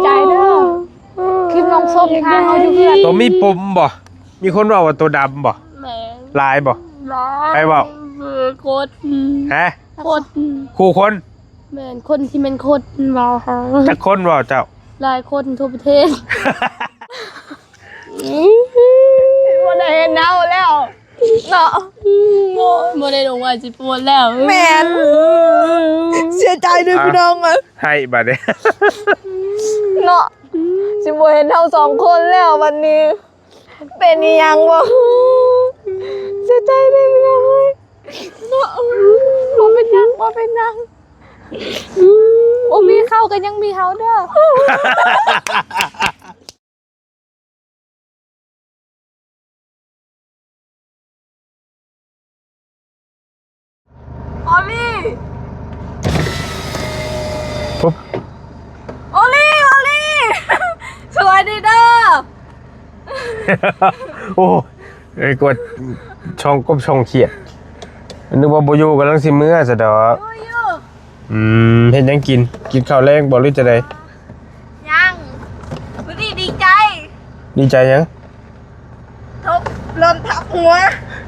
ໃຈເດີ ຄລິບນ້ອງສົ້ມ ຖ້າເຮົາຢູ່ເຮືອນ ໂຕມີປົມບໍ່? ມີຄົນເວົ້າວ່າໂຕດຳບໍ່? ແມ່ນ ຫຼາຍບໍ່? ຫຼາຍ ໃຜເວົ້າ? ຄົນ ຮະ? ຄົນ ຄູ່ຄົນ ແມ່ນ ຄົນທີ່ແມ່ນຄົນເວົ້າຫາ ຈັກຄົນເວົ້າເຈົ້າ? ຫຼາຍຄົນທົ່ວປະເທດ ບໍ່ໄດ້ເຫັນເຮົາແລ້ວເນາະ ບໍ່ ບໍ່ໄດ້ລົງວ່າຊິປວດແລ້ວ ແມ່ນ ເສຍໃຈເດີພີ່ນ້ອງເອີຍ ໃຫ້ບາດນີ້ເນາະ ຊິບໍ່ເຫັນເຮົາສອງຄົນແລ້ວບັດນີ້ ເປັນອີ່ຫຍັງບໍ່? ເສຍໃຈເດ້ພີ່ນ້ອງເອີຍ ເນາະ ບໍ່ເປັນຫຍັງ ບໍ່ເປັນຫຍັງ ບໍ່ມີເຂົາກໍຍັງມີເຮົາເດີ. ໂອລີ ປຸບ ໂອລີ ໂອລີ ສະບາຍດີເດີ. ໂອ້ ເອີຍ ກວດຊ່ອງກົບຊ່ອງຂຽດ ນຶກວ່າບໍ່ຢູ່ ກຳລັງຊິເມືອຊະດອກ. ຢູ່ ຢູ່ ອືມ ເຮັດຫຍັງກິນ? ກິນເຂົ້າແລງບໍ່ ຫຼືຈັ່ງໃດ? ຍັງ ມື້ນີ້ດີໃຈ. ດີໃຈຫຍັງ? ໂຊກຫຼົ່ນທັບຫົວ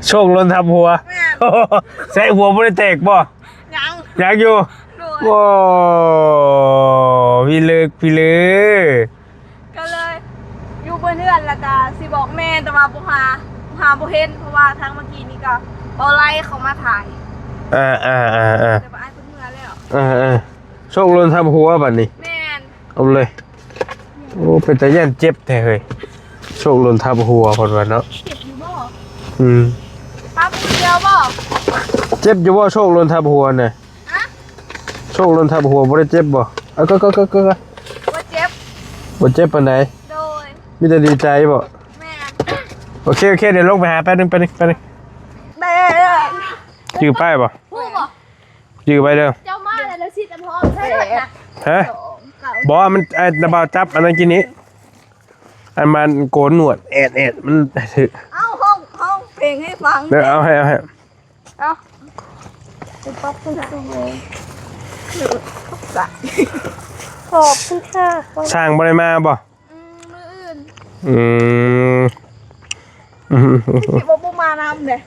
ໂຊກຫຼົ່ນທັບຫົວ ແມ່ນ ໃສ່ຫົວບໍ່ໄດ້ແຕກບໍ່? ຍັງ ຍັງຢູ່ ໂດຍ ໂອ້ ພິລຶກພິລຶກ ກໍເລີຍຢູ່ເຮືອນ ແລ້ວກໍຊິບອກແມ່ ແຕ່ວ່າບໍ່ຫາ ຫາບໍ່ເຫັນ ເພາະວ່າທາງເມື່ອກີ້ນີ້ກໍບໍ່ໄລ່ເຂົາມາຖ່າຍ ເອີໆໆໆ ແຕ່ວ່າອ້າຍເພິ່ນເມືອແລ້ວ ເອີໆ ໂຊກຫຼົ່ນທັບຫົວບັດນີ້ ແມ່ນ ເອົາເລີຍ. ໂອ້ ເປັນຕາຢ້ານເຈັບແທ້ເຮີ້ຍ ໂຊກຫຼົ່ນທັບຫົວເພິ່ນວ່າເນາະ ເຈັບຢູ່ບໍ່? ອືມ ປາຜູ້ດຽວບໍ່? ເຈັບຢູ່ບໍ່ ໂຊກຫຼົ່ນທັບຫົວນະ? ຮະ? ໂຊກຫຼົ່ນທັບຫົວບໍ່ໄດ້ເຈັບບໍ່? ເອົາ ກໍ ກໍ ກໍ ກໍ ບໍ່ເຈັບ ບໍ່ເຈັບປານໃດ ໂດຍ ມີແຕ່ດີໃຈບໍ່? ແມ່ນ ໂອເຄ ໂອເຄ ດຽວລົງໄປຫາ ແປັບໜຶ່ງ ແປັບໜຶ່ງ ແປັບໜຶ່ງ ແມ່ນ ຈື່ປ້າຍບໍ່? ຮູ້ບໍ່? ຈື່ໄວ້ເດີ ເຈົ້າມາແລ້ວຊິນ້ຳຫອມໃສ່ລົດນະ ຮະ? ບໍ່ ມັນ ໄອ້ນະບ່າວຈັບອັນນັ້ນກິນນີ້ ອັນມັນໂກນໜວດ ແອດໆ ມັນຖືກ ເອົາ ຮ້ອງ ຮ້ອງເພງໃຫ້ຟັງ ເດີ ເອົາໃຫ້ ເອົາໃຫ້ ເອົາ ຂອບຄຸນຄ່ະ ຊ່າງບໍ່ໄດ້ມາບໍ່? ອືມ ມື້ອື່ນ ອືມ ອືມ ຄິດວ່າບໍ່ມານຳເດ້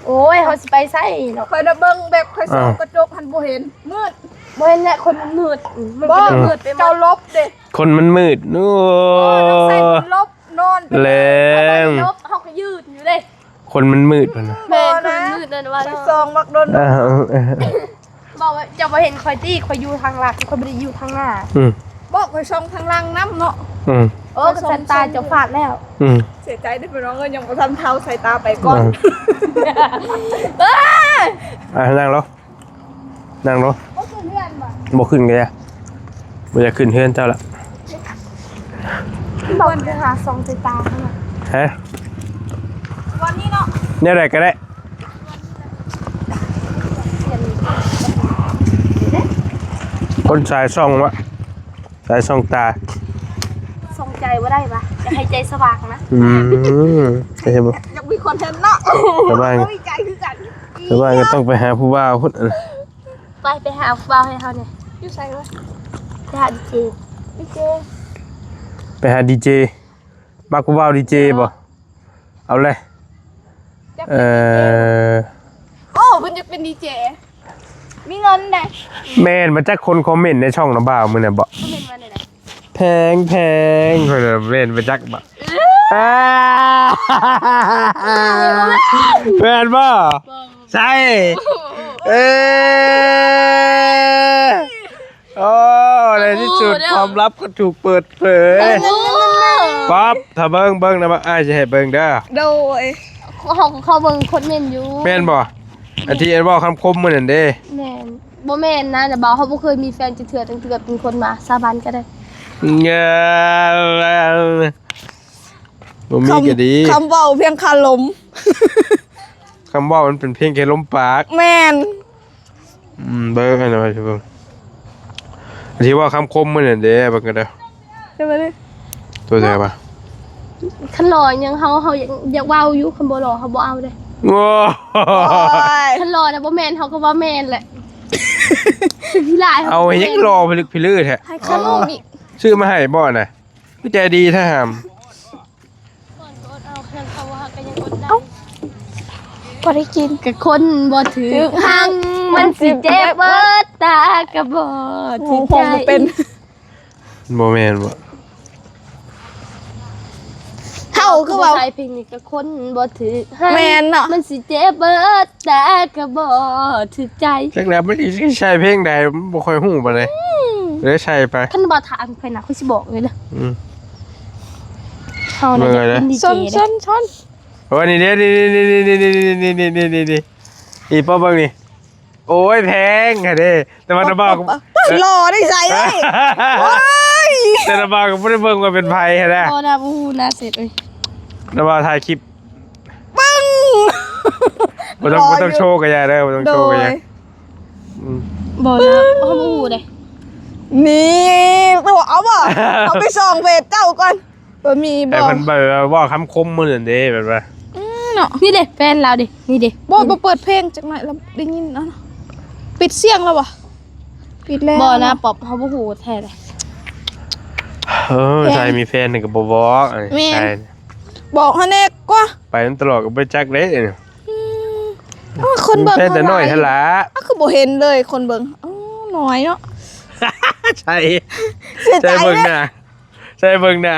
ໂອ້ຍ ເຮົາຊິໄປໃສເນາະ ຂ້ອຍນະເບິ່ງແບບຂ້ອຍສ່ອງກະຈົກຫັ້ນບໍ່ເຫັນ ມືດ ບໍ່ເຫັນແຫຼະ ຄົນມັນມືດ ມັນກໍເລີຍມືດໄປໝົດ ເຈົ້າຫຼົບເດ້ ຄົນມັນມືດ ໂອ້ ເອີ ຕ້ອງໃສ່ໝວກຫຼົບ ນອນໄປແລ້ວ ເຮົາກໍຫຼົບ ເຮົາກໍຢືນຢູ່ເດ້ ຄົນມັນມືດພຸ້ນນະ ແມ່ນ ຄົນມັນມືດນັ້ນວ່າ ໄປສ່ອງບັກດົນ ເອີ ເອີ ເອີ ບອກວ່າເຈົ້າບໍ່ເຫັນຂ້ອຍຕິ ຂ້ອຍຢູ່ທາງຫຼັງ ຂ້ອຍບໍ່ໄດ້ຢູ່ທາງໜ້າ ອືມ ບອກຂ້ອຍສ່ອງທາງຫຼັງນຳເນາະ ອືມ ໂອ້ ກໍສາຍຕາເຈົ້າຟາດແລ້ວ ອືມ ເສຍໃຈເດີ້ພີ່ນ້ອງເອີຍ ຍັງບໍ່ທັນເທົ້າ ສາຍຕາໄປກ່ອນ ເອີຍ ອ່ະ ນັ່ງລົງ ນັ່ງລົງ ບໍ່ຂຶ້ນເຮືອນບໍ່? ບໍ່ຂຶ້ນກໍຢ່າ ບໍ່ຢາກຂຶ້ນເຮືອນເຈົ້າລະ ບ່ອນໄປຫາສ່ອງສາຍຕາເຂົານະ ຮະ? ວັນນີ້ເນາະ ແນວໃດກໍໄດ້ ຄົນສາຍສ່ອງວະ ສາຍສ່ອງຕາ ສ່ອງໃຈບໍ່ໄດ້ວະ ຢາກໃຫ້ໃຈສະຫວ່າງນະ ອືມ ເຫັນບໍ່ ຢາກມີຄອນເທັນເນາະ ສະຫວ່າງ ມີໃຈຄືກັນ ສະຫວ່າງກໍຕ້ອງໄປຫາຜູ້ບ່າວພຸ້ນ ໄປ ໄປຫາຜູ້ບ່າວໃຫ້ເຮົາແດ່ ຢູ່ໃສວະ ໄປຫາດີເຈ ດີເຈ ໄປຫາດີເຈ ມັກຜູ້ບ່າວດີເຈບໍ່? ເອົາເລີຍ ເອີ ໂອ້ ເພິ່ນຢາກເປັນດີເຈ ມີເງິນເດ້ ແມ່ນບໍ່ຈັກຄົນຄອມເມັນໃນຊ່ອງນະບ່າວມື້ນັ້ນບໍ່ ຄອມເມັນວ່າແນວໃດ ແພງໆ ເພິ່ນວ່າແມ່ນບໍ່ຈັກບໍ່ ເອີ ອ່າ ແມ່ນບໍ່ ບໍ່ ໃຊ່ ເອີ ໂອ້ ໃນທີ່ສຸດ ຄວາມລັບກໍຖືກເປີດເຜີຍ ປັບ ຖ້າເບິ່ງ ເບິ່ງນະ ອ້າຍຊິໃຫ້ເບິ່ງເດີ ໂດຍ ເຮົາກໍເຂົ້າເບິ່ງຄົນເມັນຢູ່ ແມ່ນບໍ່ ອັນທີ່ເອັນເວົ້າຄຳຄົມມື້ນັ້ນເດ້ ແມ່ນ ບໍ່ແມ່ນນະ ນະບ່າວ ເຮົາບໍ່ເຄີຍມີແຟນຈັກເທື່ອ ຕັ້ງແຕ່ເກີດເປັນຄົນມາ ສາບານກໍໄດ້ ບໍ່ມີກໍດີ ຄຳ ຄຳເວົ້າພຽງຄາລົມ ຄຳເວົ້າມັນເປັນພຽງແຄ່ລົມປາກ ແມ່ນ ອືມ ເບິ່ງໃຫ້ໜ່ອຍ ເບິ່ງ ທີ່ເວົ້າຄຳຄົມມື້ນັ້ນເດ້ ເບິ່ງກັນເດີ ເບິ່ງເລີຍ ຕົວໃດວະ ຄັນຫຼໍ່ຫຍັງເຮົາ ເຮົາຢາກ ຢາກເວົ້າຢູ່ ຄັນບໍ່ຫຼໍ່ເຮົາບໍ່ເອົາເດ້ ໂອ້ຍ ຄັນຫຼໍ່ນະບໍ່ແມ່ນ ເຮົາກໍວ່າແມ່ນແຫຼະ ຂີ້ຫຼາຍ ເອົາຫຍັງຫຼໍ່ພິລຶກພິລືແທ້ ໃຫ້ຄະໂມງອີກ ຊື້ມາໃຫ້ບໍ່ນະ? ຄືໃຈດີແທ້ຫາມ. ເອົ້າ ບໍ່ໄດ້ກິນ. ກະຄົນບໍ່ຖືກຮັກ ມັນຊິເຈັບເບີດຕາກະບໍ່ຖືກໃຈ. ບໍ່ແມ່ນບໍ່? ເຮົາຄືວ່າ ໃສ່ເພງນີ້ກະຄົນບໍ່ຖືກຮັກ ແມ່ນເນາະ ມັນຊິເຈັບເບີດຕາກະບໍ່ຖືກໃຈ. ຈັກແລ້ວມັນຊິໃສ່ເພງໃດ ມັນບໍ່ຄ່ອຍຮູ້ປານໃດ ອືມ ເລີຍໃສ່ໄປ. ຄັນວ່າຖາມຂ້ອຍນະ ຂ້ອຍຊິບອກເລີຍເດີ. ອືມ ເຮົານະ ເບິ່ງເລີຍເດີ ຢາກເປັນດີເຈເດ້. ຊົນໆໆ ໂອ້ ນີ້ເດ້ ນີ້ໆໆ ນີ້ໆ ນີ້ ປ້ອມເບິ່ງນີ້. ໂອ້ຍ ແພງຫັ້ນເດ້ ແຕ່ວ່ານະບ່າວກໍ ໂອ້ ໂອ້ ໂອ້ ຫຼໍ່ໄດ້ໃສເອີຍ. ໂອ້ຍ ແຕ່ນະບ່າວກໍບໍ່ໄດ້ເບິ່ງວ່າເປັນໃຜຫັ້ນນະ. ບໍ່ນະ ບໍ່ຮູ້ໜ້າເສັດເອີຍ. ນະບ່າວຖ່າຍຄລິບ ປຶ້ງ ບໍ່ຕ້ອງ ບໍ່ຕ້ອງໂຊກະຢ່າເດີ ບໍ່ຕ້ອງໂຊກະຢ່າ. ໂດຍ ອືມ ບໍ່ນະ ເຮົາບໍ່ຮູ້ເດ້. ນີ້ ຕົວະ ເອົາບໍ່ ເອົາໄປສ່ອງເຟສເຈົ້າກ່ອນ. ບໍ່ມີບໍ່ ໃຫ້ເພິ່ນແບບວ່າເວົ້າຄຳຄົມມື້ນັ້ນເດ້ ແບບວ່າ ອືມ ເນາະ. ນີ້ເດ້ ແຟນລາວເດ້ ນີ້ເດ້. ບໍ່ ບໍ່ເປີດເພງຈັກໜ້ອຍ ລາວໄດ້ຍິນເອົານະ. ປິດສຽງແລ້ວບໍ່? ປິດແລ້ວ. ບໍ່ນະ ປັອບ ເຮົາບໍ່ຮູ້ແທ້ເດ້. ເອີ ແພງ ໃສ່ມີແຟນນີ້ກໍບໍ່ບອກ. ແມ່ນ ໃສ່ ບອກເຮົາແດ່ກວ່າ ໄປນຳຕະຫຼອດກໍບໍ່ຈັກເດ້. ອືມ ເອົາ ຄົນເບິ່ງ ແຟນແຕ່ນ້ອຍຫັ້ນລະ. ເອົາ ຄືບໍ່ເຫັນເລີຍຄົນເບິ່ງ. ອໍ ນ້ອຍເນາະ. ໃສ່ ເສຍໃຈ ໃສ່ເບິ່ງໜ້າ ເດ້ ໃສ່ເບິ່ງໜ້າ.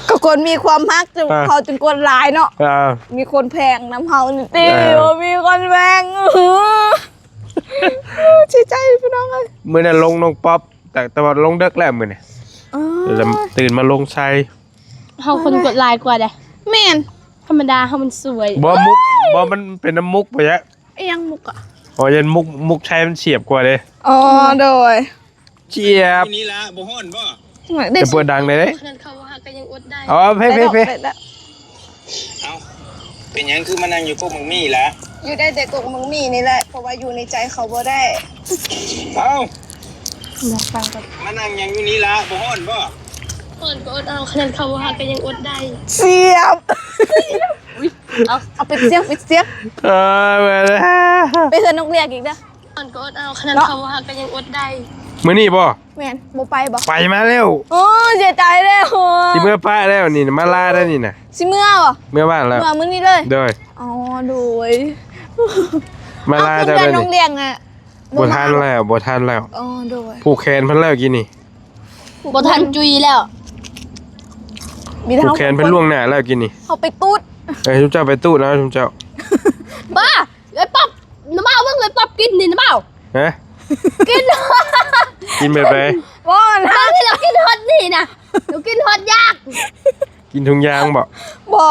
ກໍຄົນມີຄວາມຮັກ ອ່າ ເຂົາຈຶ່ງກົດຫຼາຍເນາະ. ອ່າ ມີຄົນແພງນຳເຮົານີ້ຕິ ອ່າ ບໍ່ມີຄົນແພງ. ເສຍໃຈພີ່ນ້ອງເອີຍ. ມື້ນັ້ນລົງນ້ອງປັອບ ແຕ່ ແຕ່ວ່າລົງເດິກແລ້ວມື້ນີ້. ອໍ ແລ້ວຕື່ນມາລົງໃສ່. ເຮົາຄົນກົດຫຼາຍກວ່າເດ້. ແມ່ນ ທຳມະດາເຮົາມັນສວຍ. ບໍ່ ມຸກ ບໍ່ ມັນເປັນນຳມຸກບໍ່ຍະ. ອີຫຍັງມຸກອະ? ອໍ ຢ້ານມຸກ ມຸກໃຊ້ມັນສຽບກວ່າເດ້. ອໍ ໂດຍ ສຽບ. ນີ້ລະ ບໍ່ຮ້ອນບໍ່? ໄດ້ ຈະເປີດດັງໄດ້ເດ້. ຂະໜາດເຂົາບໍ່ຮັກກໍຍັງອົດໄດ້. ອໍ ເພ ເພ ເພ. ເອົ້າ ເປັນຫຍັງຄືມານັ່ງຢູ່ກົກໝາກມີ້ລະ? ຢູ່ໄດ້ແຕ່ກົກໝາກມີ້ນີ້ແຫຼະ ເພາະວ່າຢູ່ໃນໃຈເຂົາບໍ່ໄດ້. ເອົ້າ ມານັ່ງຫຍັງຢູ່ນີ້ລະ ບໍ່ຮ້ອນບໍ່? ຮ້ອນກໍອົດເອົາ ຂະໜາດເຂົາບໍ່ຮັກກໍຍັງອົດໄດ້. ສຽບ. ອຸ້ຍ ເອົາ ເອົາ ປິດສຽງ ປິດສຽງ. ເອີ ໄປເຮືອນນ້ອງລຽກອີກເດີ. ເນາະ ເຂົາບໍ່ຮັກກໍຍັງອົດໄດ້. ມື້ນີ້ບໍ່? ແມ່ນ ບໍ່ໄປບໍ່? ໄປມາແລ້ວ. ໂອ້ ເສຍໃຈແລ້ວ. ຊິເມືອປະແລ້ວນີ້ ມາລາໄດ້ນີ້ນະ. ຊິເມືອບໍ່? ເມືອບ້ານແລ້ວ. ເມືອມື້ນີ້ເລີຍ? ໂດຍ. ອໍ ໂດຍ. ມາລາເຈົ້າເດີນີ້. ນ້ອງລ້ຽງນະ ບໍ່ທັນແລ້ວ ບໍ່ທັນແລ້ວ. ອໍ ໂດຍ. ຜູກແຂນເພິ່ນແລ້ວກີ້ນີ້. ບໍ່ທັນຈຸຍແລ້ວ. ຜູກແຂນເພິ່ນລ່ວງໜ້າແລ້ວກີ້ນີ້. ເຮົາໄປຕູດ. ເອີ ຊຸມເຈົ້າໄປຕູດເອົາ ຊຸມເຈົ້າ. ບ້າ. ເອື້ອຍປັອບ ນ້ຳເບົາ ເບິ່ງເອື້ອຍປັອບກິນນີ້ ນ້ຳເບົາ. ຮະ? ກິນ ກິນແບບໃດ? ບໍ່ນະ ເບິ່ງລາວກິນຮອດນີ້ນະ ລາວກິນຮອດຢາງ. ກິນຖົງຢາງບໍ່? ບໍ່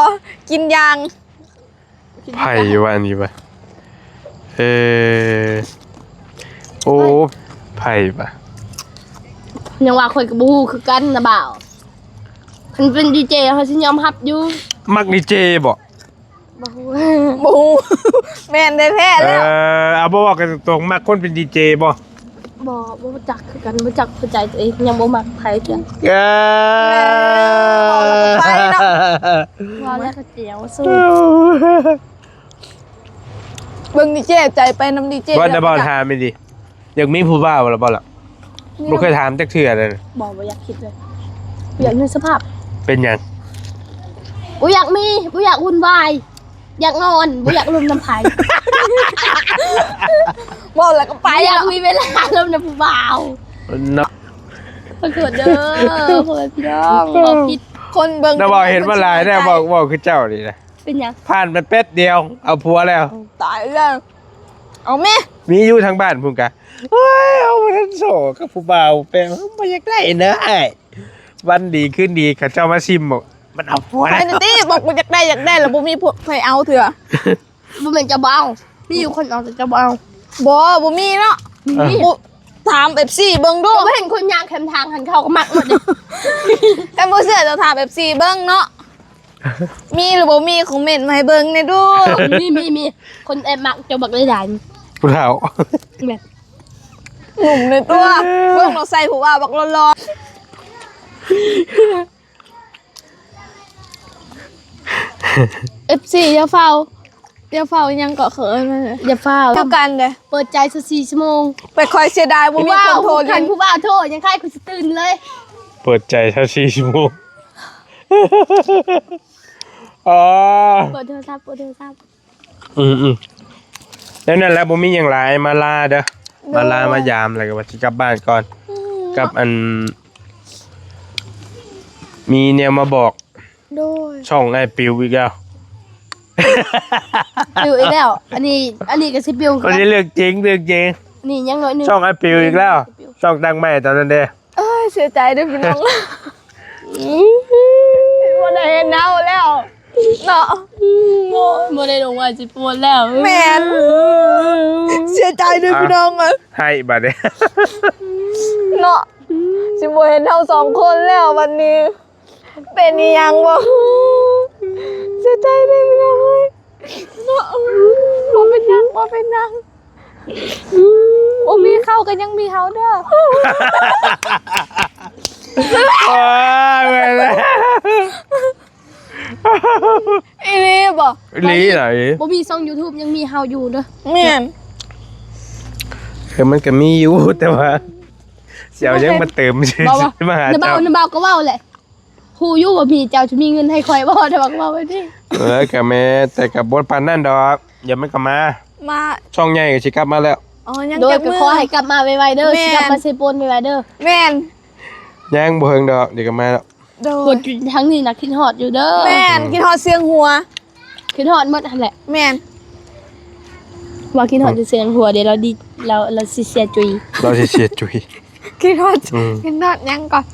ກິນຢາງ. ໃຜວ່າອັນນີ້ວ່າ? ເອີ ໂອ້ ໃຜວ່າ? ຍັງວ່າຂ້ອຍກໍບໍ່ຮູ້ຄືກັນນະບ່າວ. ຄັນເປັນດີເຈເຮົາຊິຍອມຮັບຢູ່. ມັກດີເຈບໍ່? ບໍ່ຮູ້ ບໍ່ຮູ້. ແມ່ນແທ້ໆແລ້ວ. ເອີ ເອົາ ບໍ່ເວົ້າກັນຕົງໆ ມັກຄົນເປັນດີເຈບໍ່? ບໍ່ ບໍ່ຮູ້ຈັກຄືກັນ ບໍ່ຈັກຫົວໃຈຕົວເອງ ຍັງບໍ່ມັກໃຜເທື່ອ. ເອີ ເວົ້າແລ້ວກໍໄປເນາະ ເວົ້າແລ້ວກໍແຈວສູ້. ເບິ່ງດີເຈ ໃຈໄປນຳດີເຈ. ບໍ່ໄດ້ ບໍ່ຖາມອີ່ຫຼີ. ຢາກມີຜູ້ບ່າວແລ້ວບໍ່ລະ? ບໍ່ເຄີຍຖາມຈັກເທື່ອເລີຍ. ບໍ່ ບໍ່ຢາກຄິດເລີຍ. ຢາກມີສະພາບ. ເປັນຫຍັງ? ບໍ່ຢາກມີ ບໍ່ຢາກວຸ່ນວາຍ. ຢາກນອນ ບໍ່ຢາກລົມນຳໃຜ. ເວົ້າແລ້ວກໍໄປ. ບໍ່ຢາກມີເວລາລົມນຳຜູ້ບ່າວເນາະ. ຂໍໂທດເດີ ພໍ່ແມ່ພີ່ນ້ອງ ເວົ້າຜິດ. ຄົນເບິ່ງ ແຕ່ວ່າເຫັນມາຫຼາຍແນ່ ເວົ້າ ເວົ້າຄືເຈົ້ານີ້ນະ. ເປັນຫຍັງ? ຜ່ານໄປແປັບດຽວ ເອົາຜົວແລ້ວ. ຕາຍແລ້ວ. ເອົາແມ່ ມີຢູ່ທາງບ້ານພຸ້ນກະ. ໂອ້ຍ ເຮົາບໍ່ທັນໂສກັບຜູ້ບ່າວແປງ ບໍ່ຢາກໄດ້ເນາະອ້າຍ. ວັນດີຄືນດີ ເຂົາເຈົ້າມາຊິມ ມັນເອົາຜົວແລ້ວ. ໄປນະຕິ ບອກວ່າຢາກໄດ້ ຢາກໄດ້ ແລ້ວບໍ່ມີຜູ້ໃຜເອົາເທື່ອ. ບໍ່ແມ່ນເຈົ້າບໍ່ເອົາ ມີຢູ່ຄົນເອົາ ແຕ່ເຈົ້າບໍ່ເອົາ. ບໍ່ ບໍ່ມີເນາະ. ມີ ຖາມເອັຟຊີເບິ່ງດູ. ບໍ່ເຫັນຄົນຍ່າງແຄມທາງຫັ້ນ ເຂົາກໍມັກໝົດເດ້. ຄັນບໍ່ເຊື່ອ ເຈົ້າຖາມເອັຟຊີເບິ່ງເນາະ. ມີຫຼືບໍ່ມີ ຄອມເມັນມາໃຫ້ເບິ່ງແດ່ດູ. ມີ ມີ ມີ ຄົນແອບມັກເຈົ້າບັກຫຼາຍໆ. ຜູ້ເຖົ້າ ແມ່ນ ໜຸ່ມໃນຕົວ. ເອີ ເບິ່ງເນາະ ໃສ່ຜູ້ວ່າບັກຫຼໍ່ໆ. ເອັຟຊີຢ່າຟ້າວ ຢ່າຟ້າວ ອີ່ຫຍັງເກາະ ເຂົາເອີ້ນວ່າ ຢ່າຟ້າວ ຄືກັນເດ້ ເປີດໃຈຊາວສີ່ຊົ່ວໂມງ. ແຕ່ຂ້ອຍເສຍດາຍບໍ່ມີຄົນໂທຫຼິ້ນ ຄັນຜູ້ບ່າວໂທ ຍັງຄ້າຍກູສະຕື່ນເລີຍ. ເປີດໃຈຊາວສີ່ຊົ່ວໂມງ. ອໍ ເປີດໂທລະສັບ ເປີດໂທລະສັບ. ອືມໆ ແນວນັ້ນແຫຼະ ບໍ່ມີຫຍັງຫຼາຍ ມາລາເດີ ມາລາມາຢາມ ແລ້ວກໍວ່າຊິກັບບ້ານກ່ອນ. ກັບອັນ ມີແນວມາບອກ. ໂດຍ ຊ່ອງອ້າຍປິວອີກແລ້ວ. ປິວອີກແລ້ວ ອັນນີ້ ອັນນີ້ກໍຊິປິວ ອັນນີ້ເລື່ອງຈິງ ເລື່ອງຈິງ. ນີ້ຍັງໜ້ອຍໜຶ່ງ ຊ່ອງອ້າຍປິວອີກແລ້ວ ຊ່ອງຕັ້ງໃໝ່ຕອນນັ້ນເດ້. ເອີຍ ເສຍໃຈເດີພີ່ນ້ອງ ບໍ່ໄດ້ເຫັນເຮົາແລ້ວເນາະ. ໂອ້ຍ ບໍ່ໄດ້ລົງວ່າຊິປວດແລ້ວ. ແມ່ນ ເສຍໃຈເດີພີ່ນ້ອງເອີຍ ໃຫ້ບາດນີ້ເນາະ ຊິບໍ່ເຫັນເຮົາສອງຄົນແລ້ວບັດນີ້. ເປັນອີ່ຫຍັງບໍ່? ເສຍໃຈເດ້ພີ່ນ້ອງເອີຍ ເນາະ. ບໍ່ເປັນຫຍັງ ບໍ່ເປັນຫຍັງ ບໍ່ມີເຂົາກໍຍັງມີເຮົາເດີ. ໂອ້ຍ ເມື່ອຍແລ້ວ ອີ່ຫຼີບໍ່? ອີ່ຫຼີຫຼາຍ ບໍ່ມີຊ່ອງຢູທູບ ຍັງມີເຮົາຢູ່ເດີ. ແມ່ນ ເອີ ມັນກໍມີຢູ່ ແຕ່ວ່າຊິເອົາຫຍັງມາເຕີມຊື່ ມາຫາເຈົ້າ. ນ້າບ່າວ ນ້າບ່າວກໍເວົ້າແຫຼະ ຮູ້ຢູ່ວ່າມີເຈົ້າຈະມີເງິນໃຫ້ຂ້ອຍບໍ່? ແຕ່ວ່າເວົ້າໄວ້ຕິ. ເອີ ກໍແມ່ນ ແຕ່ກໍບໍ່ປານນັ້ນດອກ ດຽວມັນກໍມາ ມາ ຊ່ອງໃຫຍ່ກໍຊິກັບມາແລ້ວ. ອໍ ຍັງຈັກມື້ ໂດຍ ກໍຂໍໃຫ້ກັບມາໄວໆເດີ. ແມ່ນ ຊິກັບມາເຊໂປນໄວໆເດີ. ແມ່ນ ຍັງບໍ່ເຖິງດອກ ດຽວກໍມາແລ້ວ. ໂດຍ ຄົນຢູ່ທາງນີ້ນະຄິດຮອດຢູ່ເດີ. ແມ່ນ ອືມ ຄິດຮອດສຽງຫົວ ຄິດຮອດໝົດຫັ້ນແຫຼະ. ແມ່ນ ວ່າຄິດຮອດ ອືມ ແຕ່ສຽງຫົວເດ ລາວດີ ລາວ ລາວຊິເສຍຈຸຍ ລາວຊິເສຍຈຸຍ. ຄິດຮອດ ອືມ ຄິດຮອດຫຍັງກ່ອນ?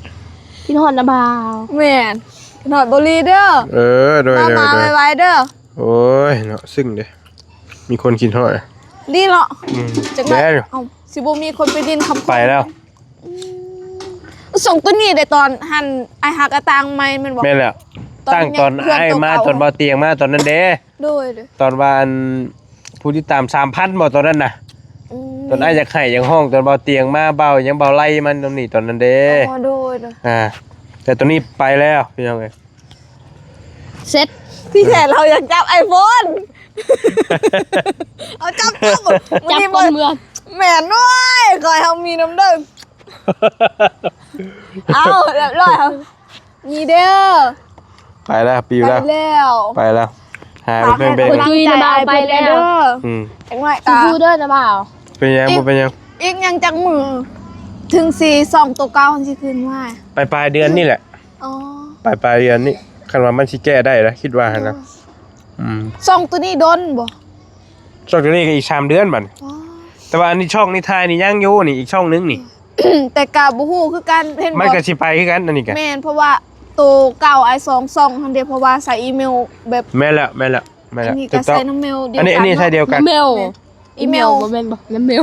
ຄິດຮອດນ້າບ່າວ. ແມ່ນ ຄິດຮອດບໍ່ລີເດີ. ເອີ ໂດຍ ມາ ໂດຍ ມາ ໂດຍ ໄວໆເດີ. ໂອ້ຍເນາະ ຊຶ້ງເດ້ ມີຄົນຄິດຮອດ ດີເນາະ. ອືມ ຈັກໜ້ອຍ ເອົ້າ ຊິບໍ່ມີຄົນໄປດິນຄຳ ໄປແລ້ວ. ອືມ ສົ່ງຕົວນີ້ໄດ້ຕອນຫັ້ນ ອ້າຍຮັກກະຕັ້ງໃໝ່ແມ່ນບໍ່? ແມ່ນແລ້ວ ຕັ້ງຕອນອ້າຍມາ ຕອນເບົາຕຽງມາຕອນນັ້ນເດ້. ໂດຍ ຕອນວ່າອັນ ຜູ້ຕິດຕາມສາມພັນບໍ່ຕອນນັ້ນນະ? ອືມ ຕອນອ້າຍຢາກໄຫ້ຢາກຮ້ອງ ຕອນເບົາຕຽງມາ ເບົາຫຍັງ ເບົາໄລ່ມານຳນີ້ຕອນນັ້ນເດ້. ອໍ ໂດຍ ໂດຍ ອ່າ ແຕ່ຕອນນີ້ໄປແລ້ວພີ່ນ້ອງເອີຍ. ເສັດ ທີ່ແທ້ເຮົາຢາກຈັບໄອໂຟນ ເອົາຈັບ ຈັບ ຈັບ ມື້ນີ້ບໍ່ ແມ່ນ ໂອ້ຍ ຂໍໃຫ້ເຮົາມີນຳເດີ. ເອົາ ຮຽບຮ້ອຍ ເຮົາມີເດີ. ໄປແລ້ວ ປິວແລ້ວ ໄປແລ້ວ ໄປແລ້ວ ຫາຍໄປເບິ່ງເບງ. ໄປແລ້ວ ອືມ ຈັກໜ້ອຍກະ ສູ້ໆເດີນ້າບ່າວ. ເປັນຫຍັງ ບໍ່ເປັນຫຍັງ ອີກຫຍັງຈັກມື້ ເຖິງຊິຊ່ອງໂຕເກົ່າຫັ້ນຊິຄືນມາ? ປາຍໆເດືອນນີ້ແຫຼະ. ອໍ ປາຍໆເດືອນນີ້ ຄັນວ່າມັນຊິແກ້ໄດ້ລະ ຄິດວ່າຫັ້ນນະ. ໂດຍ ອືມ ຊ່ອງໂຕນີ້ດົນບໍ່? ຊ່ອງໂຕນີ້ກໍອີກສາມເດືອນບັດ. ອໍ ແຕ່ວ່າອັນນີ້ ຊ່ອງນີ້ ຖ່າຍນີ້ຍັງຢູ່ນີ້ ອີກຊ່ອງໜຶ່ງນີ້. ແຕ່ກໍບໍ່ຮູ້ຄືກັນ ເຫັນບໍ່ ມັນກໍຊິໄປຄືກັນ ອັນນີ້ກໍ ແມ່ນ ເພາະວ່າໂຕເກົ່າອ້າຍສອງຊ່ອງຫັ້ນເດ ເພາະວ່າໃສ່ອີເມວແບບ ແມ່ນແລ້ວ ແມ່ນແລ້ວ ແມ່ນແລ້ວ ອັນນີ້ກໍໃສ່ນຳເມວດຽວກັນ ອັນນີ້ ອັນນີ້ໃສ່ດຽວກັນ ເມວ ອີເມວ ອີເມວ ບໍ່ແມ່ນບໍ່ ນຳເມວ.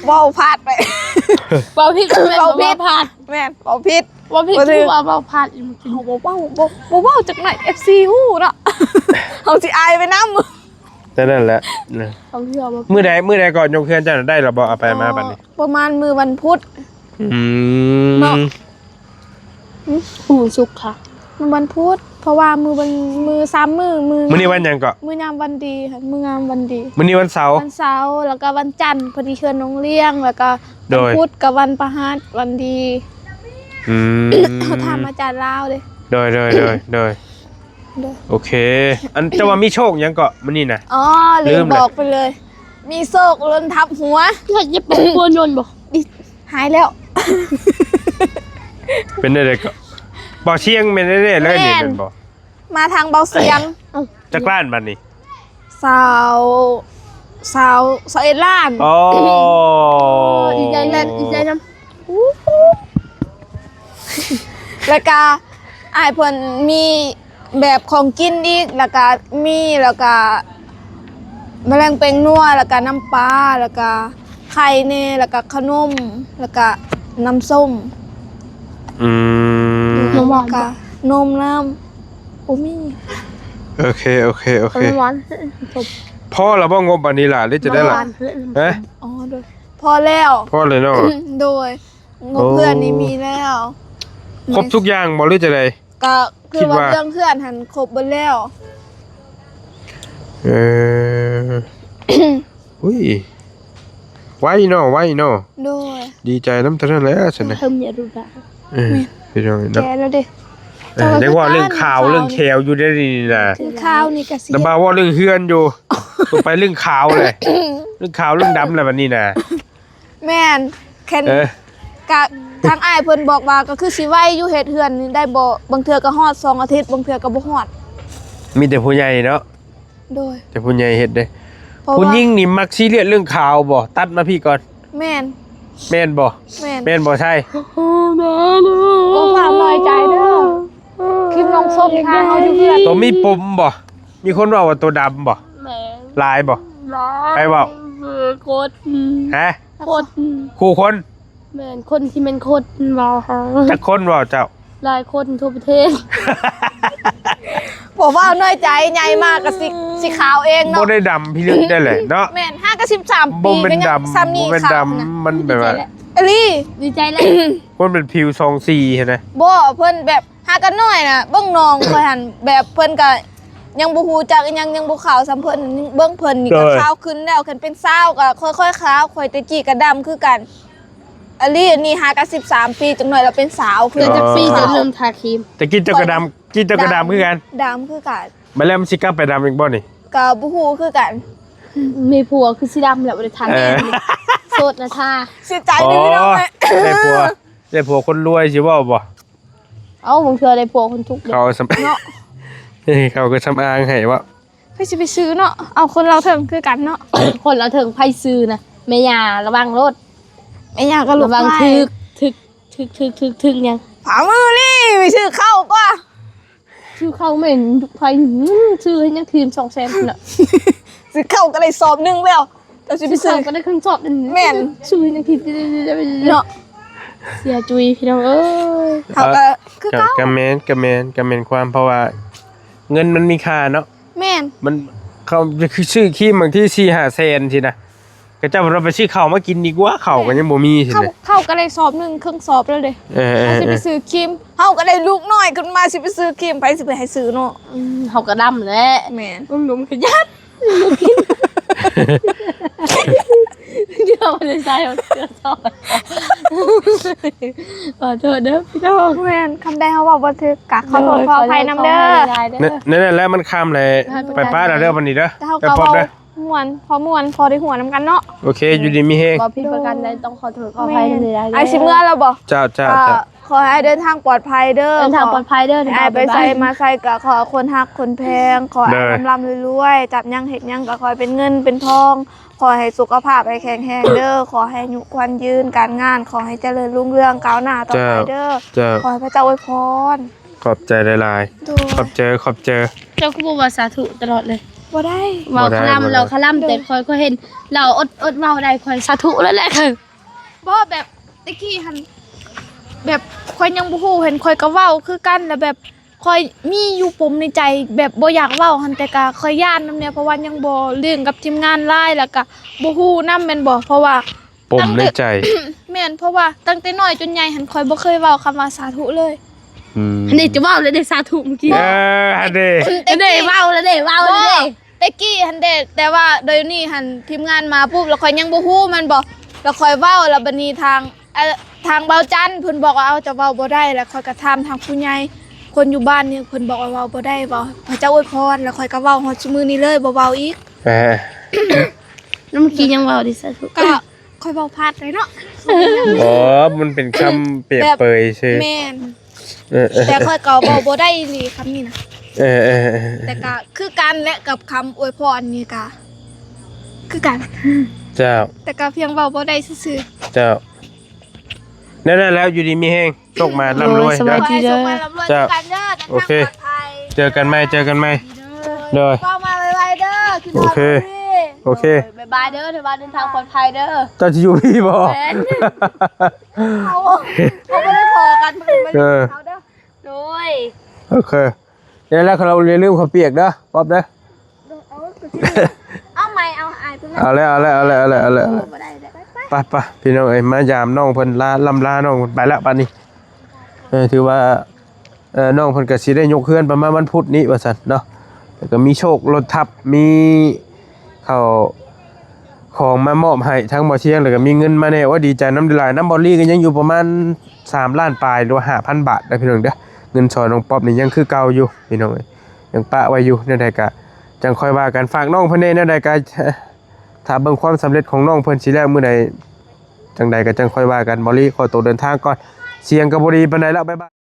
ເວົ້າພາດໄປ ເວົ້າຜິດ ແມ່ນ ເວົ້າຜິດ ເວົ້າພາດ ແມ່ນ ເວົ້າຜິດ ເວົ້າຜິດ ບໍ່ຖືກ ຄືວ່າເວົ້າພາດອີກ. ເຮົາບໍ່ເວົ້າ ບໍ່ ບໍ່ເວົ້າຈັກໜ້ອຍ ເອັຟຊີຮູ້ເນາະ ເຮົາຊິອາຍໄປນຳ. ແຕ່ນັ້ນແຫຼະ ມື້ໃດ ມື້ໃດກໍຍົກເຮືອນເຈົ້າໄດ້ລະບໍ່? ເອົາໄປມາບັດນີ້ ປະມານມື້ວັນພຸດ. ອືມ ເນາະ ຫື ວັນສຸກຄ່ະ ມື້ວັນພຸດ ເພາະວ່າມື້ວັນ ມື້ສາມມື້ ມື້ ມື້ນີ້ວັນຫຍັງເກາະ? ມື້ງາມວັນດີ ມື້ງາມວັນດີ. ມື້ນີ້ວັນເສົາ ວັນເສົາ ແລ້ວກໍວັນຈັນ ເພິ່ນມີເຮືອນໂຮງລຽນ ແລ້ວກໍ ໂດຍ ວັນພຸດກັບວັນພະຫັດ ວັນດີ. ອືມ ເຮົາຖາມອາຈານລາວເດ້. ໂດຍ ໂດຍ ໂດຍ ໂດຍ ໂດຍ ໂອເຄ. ອັນ ແຕ່ວ່າມີໂຊກຫຍັງເກາະມື້ນີ້ນະ? ອໍ ລືມ ລືມເລີຍ ບອກໄປເລີຍ ມີໂຊກລົ້ນທັບຫົວ. ຢາກ ຢາກປວດຫົວຍົນບໍ່? ຫາຍແລ້ວ. ເປັນແນວໃດເກາະ? ເບົາສຽງແມ່ນແທ້ໆເລີຍນີ້ ແມ່ນ ແມ່ນບໍ່? ມາທາງເບົາສຽງ. ເອົ້າ ຈັກລ້ານບັດນີ້? ຊາວ ຊາວ ຊາວເອັດລ້ານ. ອໍ ດີໃຈນຳ ດີໃຈນຳ. ແລ້ວກະອ້າຍເພິ່ນມີແບບຂອງກິນອີກ ແລ້ວກະມີ ແລ້ວກະມະແລງແປ້ງນົວ ແລ້ວກະນ້ຳປາ ແລ້ວກະໄຂ່ແດ່ ແລ້ວກະຂະໜົມ ແລ້ວກະນ້ຳສົ້ມ. ອືມ ແລ້ວກະນົມ ນ້ຳ ບໍ່ມີ. ໂອເຄ ໂອເຄ ໂອເຄ. ພໍແລ້ວບໍ່ງົບອັນນີ້ລະ ຫຼືຈະໄດ້ລະ? ຮະ? ອໍ ໂດຍ ພໍແລ້ວ ພໍແລ້ວເນາະ. ໂດຍ ງົບເຮືອນນີ້ມີແລ້ວ. ຄົບທຸກຢ່າງບໍ່ ຫຼືຈັ່ງໃດ? ກໍຄືວ່າເລື່ອງເຮືອນຫັ້ນຄົບເບິດແລ້ວ. ເອີ ອຸ້ຍ ໄວເນາະ ໄວເນາະ ໂດຍ ດີໃຈນຳເທົ່ານັ້ນແຫຼະຊັ້ນນະ ເພິ່ນຢ່າດຸດາ ເອີ ພີ່ນ້ອງເນາະ ແກ່ແລ້ວເດ້ ເອີ ຍັງເວົ້າເລື່ອງຂາວເລື່ອງແຂວຢູ່ເດ້ນີ້ນະ ຄືຂາວນີ້ກະຊິ ແຕ່ວ່າເວົ້າເລື່ອງເຮືອນຢູ່ ໄປເລື່ອງຂາວແຫຼະ ເລື່ອງຂາວເລື່ອງດຳແຫຼະບັດນີ້ນະ ແມ່ນ ແຄ່ນ ເອີ ກະທາງອ້າຍເພິ່ນບອກວ່າ ກໍຄືຊິໄວຢູ່ ເຮັດເຮືອນນີ້ໄດ້ບໍ່ ບາງເທື່ອກໍຮອດສອງອາທິດ ບາງເທື່ອກໍບໍ່ຮອດ ມີແຕ່ຜູ້ໃຫຍ່ເນາະ ໂດຍ ແຕ່ຜູ້ໃຫຍ່ເຮັດເດ້ ເພາະວ່າ ຜູ້ຍິງນີ້ມັກຊີຣຽສເລື່ອງຂາວບໍ່? ຕັດມາພີ້ກ່ອນ ແມ່ນ ແມ່ນບໍ່? ແມ່ນ ແມ່ນບໍ່ໄຊ? ໂອ້ ພາວນ້ອຍໃຈເດີ ຄລິບນ້ອງຊົມທາງເຮົາຢູ່ເຮືອນ ໂຕມີປົມບໍ່? ມີຄົນເວົ້າວ່າໂຕດຳບໍ່? ແມ່ນ ຫຼາຍບໍ່? ຫຼາຍ ໃຜເວົ້າ? ຄົນ ຮະ? ຄົນ ຄູ່ຄົນ ແມ່ນ ຄົນທີ່ແມ່ນຄົນເວົ້າຫາ ຈັກຄົນເວົ້າເຈົ້າ? ຫຼາຍຄົນທົ່ວປະເທດ ບໍ່ເວົ້ານ້ອຍໃຈ ໃຫຍ່ມາກະຊິ ຊິຂາວເອງເນາະ ບໍ່ໄດ້ດຳພິລຶກໄດ້ແຫຼະເນາະ ແມ່ນ ຫາກະສິບສາມປີ ບໍ່ແມ່ນດຳ ກໍຍັງສ່ຳນີ້ ບໍ່ແມ່ນດຳ ຂາວນະ ມັນແບບວ່າ ດີໃຈແຫຼະ ອີ່ຫຼີ ດີໃຈແຫຼະ ຄົນເປັນຜິວສອງສີຫັ້ນນະ ບໍ່ ເພິ່ນແບບ ຫາກະນ້ອຍນະ ເບິ່ງນ້ອງຂ້ອຍຫັ້ນ ແບບເພິ່ນກະຍັງບໍ່ຮູ້ຈັກອີ່ຫຍັງ ຍັງບໍ່ຂາວສ່ຳເພິ່ນ ເບິ່ງເພິ່ນນີ້ກະ ໂດຍ ຂາວຂຶ້ນແລ້ວ ຄັນເປັນສາວກະຄ່ອຍໆຂາວ ຂ້ອຍແຕ່ກີ້ກະດຳຄືກັນ ອາລີ ອັນນີ້ຫາກະສິບສາມປີ ຈັກໜ້ອຍລະເປັນສາວຄືກັນ ຈັກປີຈະເລີ່ມທາຄຣີມ ແຕ່ກີ້ເຈົ້າກະດຳ ກີ້ເຈົ້າກະດຳຄືກັນ ດຳຄືກັນ ບາດແລ້ວມັນຊິກັບໄປດຳອີກບໍ່ນີ້? ກະບໍ່ຮູ້ຄືກັນ ມີຜົວຄືຊິດຳແລ້ວ ບໍ່ໄດ້ທາ ເອີ ໂສດນະທາ ເສຍໃຈເດ້ພີ່ນ້ອງເອີຍ ອໍ ໄດ້ຜົວ ໄດ້ຜົວຄົນລວຍຊິເວົ້າບໍ່? ເອົ້າ ບາງເທື່ອໄດ້ຜົວຄົນທຸກເດ້ ເຂົາສຳ ເນາະ ເອີ ເຂົາກໍສຳອາງໃຫ້ເວົ້າ ໃຜຊິໄປຊື້ເນາະ ເອົາຄົນລາວເຖິງຄືກັນເນາະ ຄົນລາວເຖິງໃຜຊື້ນະ ແມ່ຍ່າລະວັງໂລດ ແມ່ຍ່າກໍລຸກ ລະວັງ ໄປ ຖືກ ຖືກ ຖືກ ຖືກ ຖືກ ຖືກຫຍັງ ພາມືນີ້ໄປຊື້ເຂົ້າກວ່າ ຊື້ເຂົ້າແມ່ນໄປ ຊື້ເຮັດຫຍັງທີມສອງແສນພຸ້ນນະ ຊື້ເຂົ້າກໍໄດ້ສອບໜຶ່ງແລ້ວ ກໍຊິໄປຊື້ ຊື້ເຂົ້າກໍໄດ້ເຄິ່ງສອບໜຶ່ງ ແມ່ນ ຊື້ເຮັດຫຍັງທີມ ເນາະ ເສຍຈຸຍພີ່ນ້ອງເອີຍ ເຮົາກໍຄືເກົ່າ ກໍແມ່ນ ກໍແມ່ນ ກໍແມ່ນຄວາມ ເພາະວ່າເງິນມັນມີຄ່າເນາະ ແມ່ນ ມັນ ເຂົາຈະຊື້ຄຣີມບາງທີສີ່ຫ້າແສນຊີ້ນະ ເຂົາເຈົ້າວ່າໄປຊື້ເຂົ້າມາກິນດີກວ່າ ເຂົ້າກໍຍັງບໍ່ມີຊີ້ນະ ເຂົ້າກໍໄດ້ສອບໜຶ່ງ ເຄິ່ງສອບແລ້ວເດ້ ເອີ ເຮົາຊິໄປຊື້ຄຣີມ ເຮົາກໍໄດ້ລູກນ້ອຍຂຶ້ນມາ ຊິໄປຊື້ຄຣີມ ໃຜຊິໄປໃຫ້ຊື້ເນາະ ອືມ ເຮົາກໍດຳແຫຼະ ແມ່ນ ໜຸ່ມໆຂະຫຍັນ ດຽວບໍ່ໄດ້ໃສ່ ຂໍໂທດເດີພີ່ນ້ອງ ແມ່ນ ຄຳໃດເຮົາເວົ້າບໍ່ຖືກກະຂໍໂທດ ໂດຍ ຂໍອະໄພນຳເດີ ແນ- ແນ- ນັ້ນແຫຼະ ມັນຄ່ຳແລ້ວ ໄປປະລະເດີບັດນີ້ເດີ ແຕ່ເຮົາກໍເວົ້າ ເຈົ້າພບເດີ ມ່ວນ ພໍມ່ວນ ພໍໄດ້ຫົວນຳກັນເນາະ ໂອເຄ ຢູ່ດີມີແຮງ ບໍ່ຜິດປະການໃດຕ້ອງຂໍໂທດຂໍອະໄພນຳເດີ ອ້າຍຊິເມືອແລ້ວບໍ່? ເຈົ້າ ເຈົ້າ ເຈົ້າ ຂໍໃຫ້ເດີນທາງປອດໄພເດີ ເດີນທາງປອດໄພເດີ ໃຫ້ໄປໃສມາໃສກໍຂໍຄົນຮັກຄົນແພງ ຂໍໃຫ້ ໂດຍ ລ່ຳໆລວຍໆ ຈັບຫຍັງເຮັດຫຍັງກໍຂໍໃຫ້ເປັນເງິນເປັນທອງ ຂໍໃຫ້ສຸຂະພາບໃຫ້ແຂງແຮງເດີ ຂໍໃຫ້ອາຍຸຂວັນຍືນ ການງານຂໍໃຫ້ຈະເລີນຮຸ່ງເຮືອງກ້າວໜ້າຕໍ່ໄປເດີ ເຈົ້າ ເຈົ້າ ຂໍໃຫ້ພະເຈົ້າອວຍພອນ ຂອບໃຈຫຼາຍໆ ໂດຍ ຂອບໃຈ ຂອບໃຈ ເຈົ້າຄືບໍ່ວ່າສາທຸຕະຫຼອດເລີຍ? ບໍ່ໄດ້ ເວົ້າຄະລຳ ບໍ່ໄດ້ ລາວຄະລຳ ແຕ່ຂ້ອຍ ຂ້ອຍເຫັນລາວອົດ ອົດເວົ້າໄດ້ ຂ້ອຍສາທຸແລ້ວແຫຼະ ບໍ່ ແບບແຕ່ກີ້ຫັ້ນ ແບບຂ້ອຍຍັງບໍ່ຮູ້ ເຫັນຂ້ອຍກໍເວົ້າຄືກັນ ແລ້ວແບບຂ້ອຍມີຢູ່ປົມໃນໃຈ ແບບບໍ່ຢາກເວົ້າຫັ້ນ ແຕ່ກໍຂ້ອຍຢ້ານນຳແດ່ ເພາະວ່າຍັງບໍ່ຫຼິ້ນກັບທີມງານຫຼາຍ ແລ້ວກໍບໍ່ຮູ້ນຳແມ່ນບໍ່ ເພາະວ່າ ປົມໃນໃຈ ແມ່ນ ເພາະວ່າຕັ້ງແຕ່ນ້ອຍຈົນໃຫຍ່ຫັ້ນ ຂ້ອຍບໍ່ເຄີຍເວົ້າຄຳວ່າສາທຸເລີຍ ອືມ ອັນນີ້ຈະເວົ້າແລ້ວເດ້ ສາທຸມື້ກີ້ ເອີ ຫັ້ນເດ້ ອັນນີ້ເວົ້າແລ້ວເດ້ ເວົ້າແລ້ວເດ້ ແຕ່ກີ້ຫັ້ນເດ້ ແຕ່ວ່າດຽວນີ້ຫັ້ນທີມງານມາປຸບ ແລ້ວຂ້ອຍຍັງບໍ່ຮູ້ແມ່ນບໍ່ ແລ້ວຂ້ອຍເວົ້າ ແລ້ວບັດນີ້ທາງ ເອີ ທາງເບົາຈັນເພິ່ນບອກວ່າ ເອົາ ເຈົ້າເວົ້າບໍ່ໄດ້ ແລ້ວຂ້ອຍກໍຖາມທາງຜູ້ໃຫຍ່ ຄົນຢູ່ບ້ານນີ້ເພິ່ນບອກວ່າເວົ້າບໍ່ໄດ້ ເວົ້າໃຫ້ພະເຈົ້າອວຍພອນ ແລ້ວຂ້ອຍກໍເວົ້າຮອດຊຸມື້ນີ້ເລີຍ ບໍ່ເວົ້າອີກ ເອີ ແລ້ວເມື່ອກີ້ຍັງເວົ້າດີ ສາທຸ ກໍຂ້ອຍເວົ້າພາດໄປເນາະ ອໍ ມັນເປັນຄຳປຽບເປີຍຊື່ ແມ່ນ ເອີໆ ແຕ່ຂ້ອຍກໍເວົ້າບໍ່ໄດ້ອີ່ຫຼີຄຳນີ້ນະ ເອີໆ ແຕ່ກໍຄືກັນແຫຼະ ກັບຄຳອວຍພອນນີ້ກໍຄືກັນ ເຈົ້າ ແຕ່ກໍພຽງເວົ້າບໍ່ໄດ້ຊື່ໆ ເຈົ້າ ແນວນັ້ນແຫຼະ ຢູ່ດີມີແຮງ ໂຊກໝານ ໂດຍ ລ່ຳລວຍ ສະບາຍດີເດີ ໂຊກໝານ ລ່ຳລວຍ ເຈົ້າ ຄືກັນເດີ ໂອເຄ ເຈີກັນໃໝ່ ເຈີກັນໃໝ່ ໂດຍ ເຈົ້າມາໄວໆເດີ ໂອເຄ ໂອເຄ ບາຍບາຍເດີ ຖືວ່າເດີນທາງປອດໄພເດີ ເຈົ້າຊິຢູ່ພີ້ບໍ່? ແມ່ນ ເຮົາ ເຮົາບໍ່ໄດ້ພໍກັນ ເອີ ເຮົາເດີ ໂດຍ ໂອເຄ ແລ້ວ ແລ້ວເຮົາຢ່າລືມເຂົ້າປຽກເດີ ປອບເດີ ເອົາໃໝ່ ເອົາອາຍເພິ່ນ ເອົາແລ້ວ ເອົາແລ້ວ ເອົາແລ້ວ ເອົາແລ້ວ ເອົາແລ້ວ ບໍ່ໄດ້ ໄປ ໄປ ໄປ ພີ່ນ້ອງເອີຍ ມາຢາມນ້ອງເພິ່ນ ລາ ລ່ຳລານ້ອງເພິ່ນ ໄປແລ້ວບັດນີ້ ເອີ ຖືວ່າ ເອີ ນ້ອງເພິ່ນກໍຊິໄດ້ຍົກເຮືອນປະມານວັນພຸດນີ້ວ່າຊັ້ນເນາະ แล้วก็มีโชครถทับ มีข้าวของมามอบให้ทางบ่าวเชียง แล้วก็มีเงินมาแน่ โอ้ย ดีใจนำหลายๆ นำบ่าวลีก็ยังอยู่ประมาณสามล้านปลาย หรือว่าห้าพันบาทเด้อพี่น้องเด้อ เงินซอยน้องป๊อปนี่ยังคือเก่าอยู่พี่น้องเอ้ย ยังปะไว้อยู่ แนวใดก็จั่งค่อยว่ากัน ฝากน้องเพิ่นแน่ แนวใดก็ ถ้าเบิ่งความสำเร็จของน้องเพิ่นสิแล้วมื้อใด จั่งใดก็จั่งค่อยว่ากัน บ่าวลีขอตัวเดินทางก่อน เสียงก็บ่ดีปานใดแล้ว บ๊ายบาย